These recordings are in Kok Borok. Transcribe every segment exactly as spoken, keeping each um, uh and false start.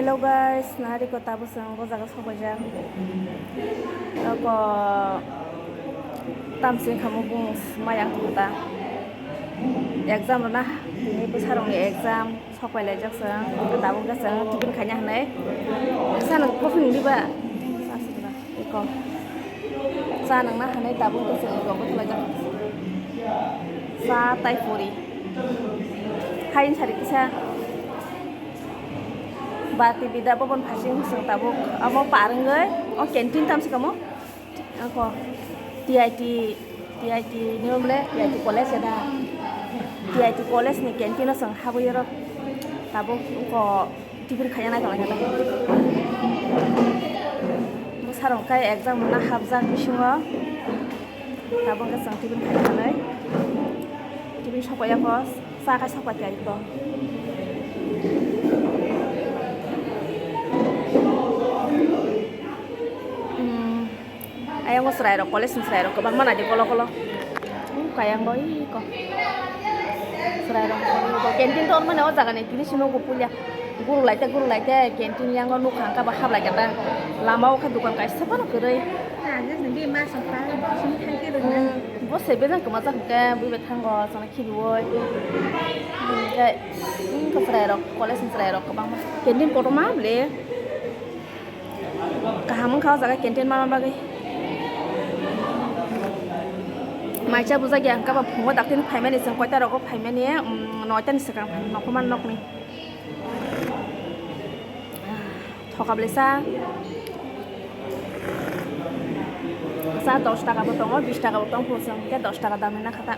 Hello guys, nari ko tabuk chwng bo jaga sobaijak. Ko tamsing khamu bung mayang thangta. Exam rwna tini bwsarokni exam sok pai laijak chwng. Tabuk khe chwng tiffin khaina hinwi. Sa nwng coffee nung diba? Iko. Cha nangna hanai tabuk to chwng iko bwthalajak. Cha tai puri. Hain sari kisa. Bati bida bobon phasing chwng tabuk. Amo par wngwi o canteen tamsi kamo. Ako T I T, T I T ni omle, T I T college ada. T I T college ni canteen o chwng habwi oro. Tabuk iko Tiffin khaina nai tongo khe. Bwsarok khe exam rwna hapjak bisingo. Tabuk khe chwng tiffin khaina hinwi. Tiffin sokpaiya kho, cha khai sokpai khe aiko. Hmm. Ayang o chwrai rok, college ni chwrai rok kwbangma naidi kolo kolo. Kayang bo iko. Chwrai rok canteen tor mani o jaga ni tini simi o pulia. Guru lai te, guru lai te, canteen yang o nukha hwnkhe bo hap lai khe ta. Lama o khe dukan kaisa phano kwrwi. Hmm, bo se bejak kwmajak hwnkhe bui bai thango chwng khibiui. Hwnkhe, hmm, chwrai rok, college ni chwrai rok kwbangma. Canteen kotorma bwle. Kaham wngkha o jaga canteen manna bagwi. Mai cha bujak ya, hwnkhe bo phungo daktino phaimani, chwng koita rogo phaimani, um, noita ni swkang phai, nokma nokni. Thoka bwlai cha. Cha dos taka bo tongo, bis taka bo tongo, chwng hwnkhe dos taka damni nakha ta.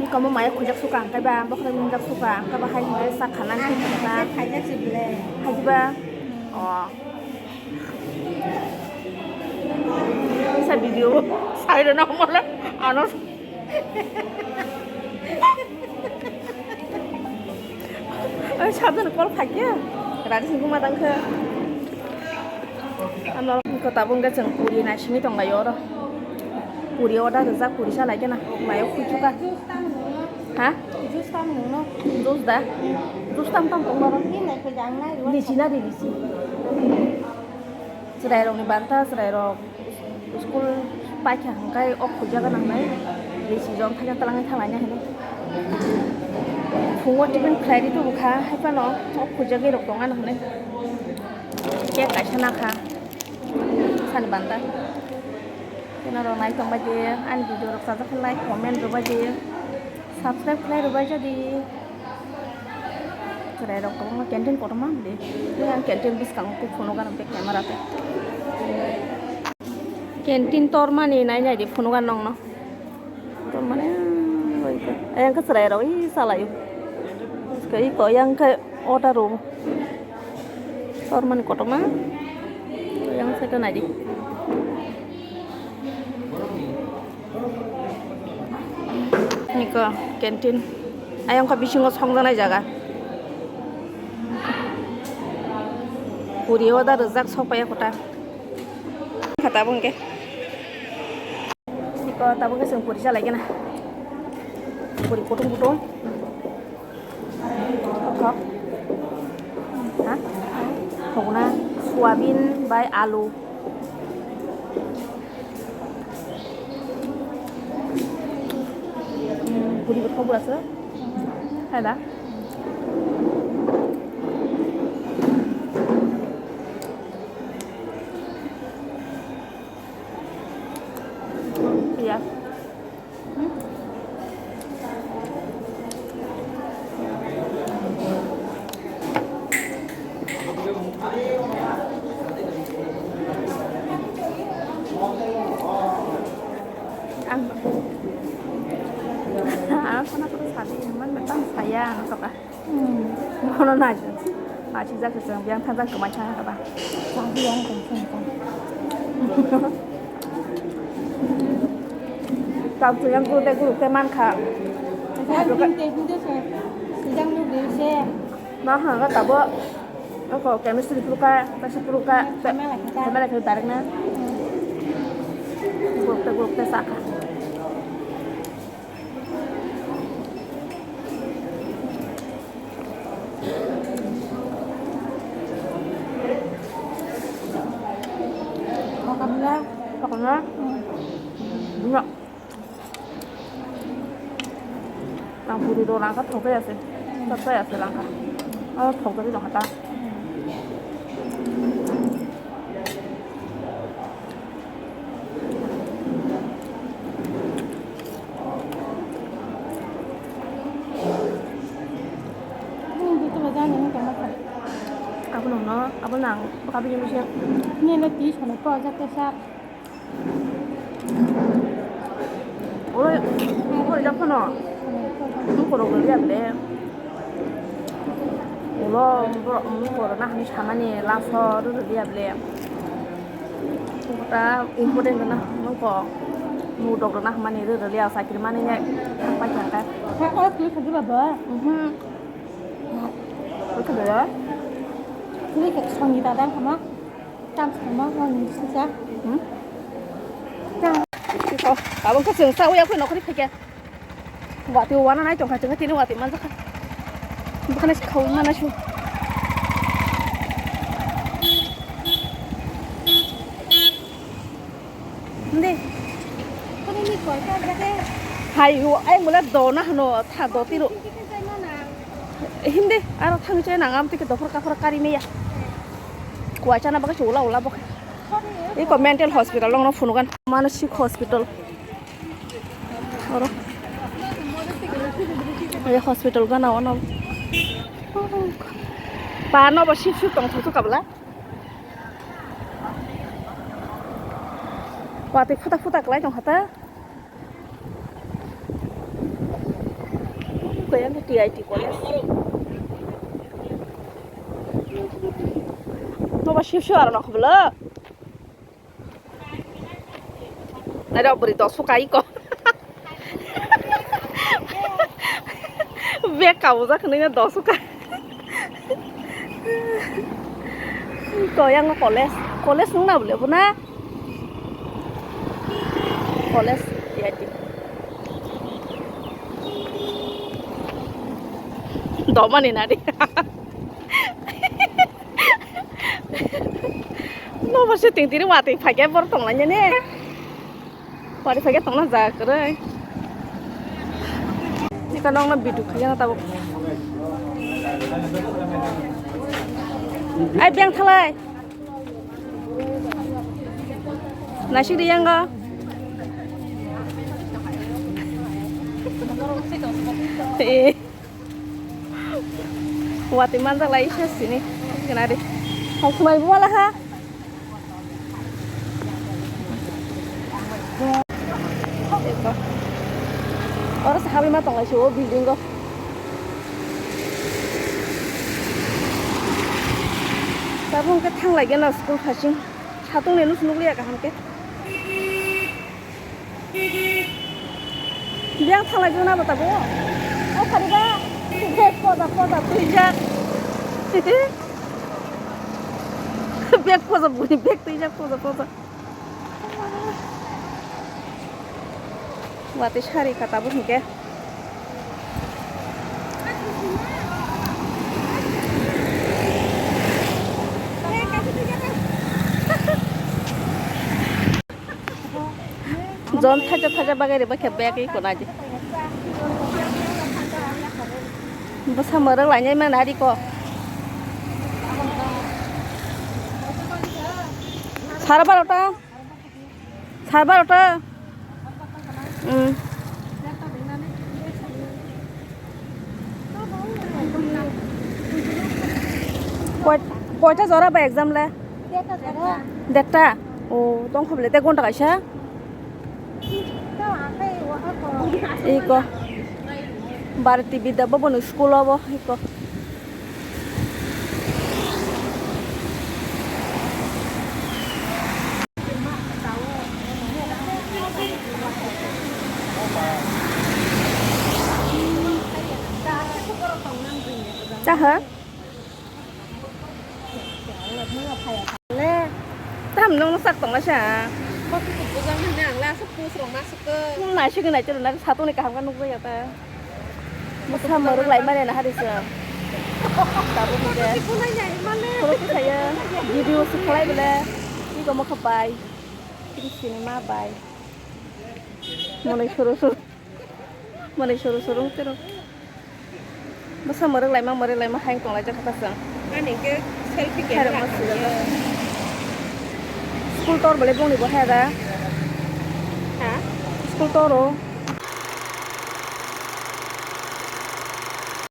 Nokamo maya khujak suka hwnkhe ba, bokhorok nungjak suka hwnkhe ba, hai hwnkhe sak khanani thik kha. Khaijak si bwle. Khaijiba? Oh. Kisa video sai rwna homole ano. Oi, sabjani call khaikhe. Rani singkuma tangkhe. Ano ko tabuk khe chwng puri naisingwi tonglaio oro. Puri order rijak, puri salai kheno. Mayo khuichuka. Ha? Juice tam nungno. Juice da? Juice tam tam tong oro. Ni nai koi jang nai rw. Lichi na di lichi. Chwrairokni banta, chwrairok school paikha hwnkhe o khuijago nangnai, bisi jom thaina twlangwi thanglaina hinwi. Phungo tiffin khlai rw tubu kha, haiphano o khuijagwi rok tong ano hinwi. Cake kaisa nakha sani banta. Norok nai tongbai di, ani video rok chajak khe like, comment rwbai di, subscribe khlai rwbai jadi. Chwrairok kwbangma canteen kotorma bwlwi. Tei ang canteen bwskango khe phunukgano tei camera tei. Canteen tormani nai nai di phunukgano nongno. Tormani, ayang khe chwrairok ui salaio. Tei iko ayang khe order rwo. Tormani kotorma. Ayang side o nai di. Niko canteen. Ayang kha bisingo songjaknai jaga. Puri order rijak sokpaiya kota. Kha tabuk hwnkhe. Niko tabuk hwnkhe chwng puri chalai gana. Puri kutung kutung. Thok thok. Ha? Thokna, soyabin bai alu. Hmm, puri bo thok bwlasa. Hai da? Iya. Ang, ang sana ko sabi man betang saya ang soka. Hmm. Bono naising. Naising jak se chwng biyang thang jak kwmai thang kha ba. Sabi yang tong sung tong. Kau tu yang guru te guru te man kha. Sa bing te bing te se. Sijang lu bing se. Na ha ga tabo. Ako chemistry puru ka, kasi puru ka. Khamela kha. Khamela kha direct na. Hmm. Guru te guru te sa kha. Ang puri do langkha thokjai ase. Thokjai ase langkha. Oh, thokjai do hata. Abo nang no, abo nang bwkha bini bisi. Nini le twi sano to jak kesa. Oi, oi, jak phano. Tu korok rwliya ble. Ulo borok mung borok na hwnwi samani laso rwliya ble. Kota important na nungko mudok na hwnmani rwliya sakri mani ne thang pai thang kai. Kha kha twi khadi baba. Mhm. Kha kha. Twi kha songi dadang khama. Tam sama hon sisa. Hmm? Tam. Iko, abo khe chwng sa uya phai nokhri phai khe. Wati wana nai tongkha chwng tini wati manjakha. Bukhana si khau mana su. Hindi. Kuni ni koi ka jate. Hai hu ai mula do na hano tha do tiro. Hindi, aro thang chai nang am tike dophor kaphor kari meya. Kuacha na bagwi ula ula bokhe. Iko mental hospital long no phunugan. Manasik hospital. Oro. Ei hospital gana ono. Pa no bo sip sip tong thok kabla. Watwi phuta phuta kwlai tong kha ta. Koi ang T I T college. Noba sip sip aro nokho bwlw. Nai rok bwrwi dosu kai ko. Bag kabujak hinwi no dosu kai. Ko yang college, college nung na bole bo na? College ya di. Domani nadi. Nobo se ting tiri watwi phai khe bor tong lai ne. Pari phai khe tongna jaga kwrwi. Tika nokno video khaina tabuk. Ai beng thalai. Naisik ri yang go. Eh. Watwi manjak lai se sini. Kena ri. Hai sumai bumala ha. Eko. Oro se habwi ma tonglai se o building o. Tabuk hwnkhe thanglai geno school khasing. Satung ni nus nukliya kaham khe. Biyang thalai jona bata bo. O khariba. Bag poda poda tuijak. Bag poda buni bag tuijak poda poda. Watwi sari kha tabuk hinkhe. Jon thaja thaja bagai rwbaikhe bag iko naidi. Bwsa mwrwk lainai mani ariko. Sara barota. Sara barota. Hmm. Koi-, koita jora ba exam le? Detta. O, tong kha bole, te gonta kaisa. Iko. Bharati Vidya Bhavan school obo, iko. Chaha? Tam nung sak tong sa. Nai sigi nai chwrwng nai satung ni kaham khe nukjak ya ta. Bwsa mwrwk lai mani na hari se. Tabuk hwnkhe. Khorok khe saya video se khlai bole. Iko mokha bai. Chini ma bai. Monoi suru suru. Mani suru suru tero. Basa muruk laima muruk laima haing tong lai jakha ta chwng. Ani ke selfie Khairok camera ma sujak. School tor bole bongni bo haya da. Ha? School toro.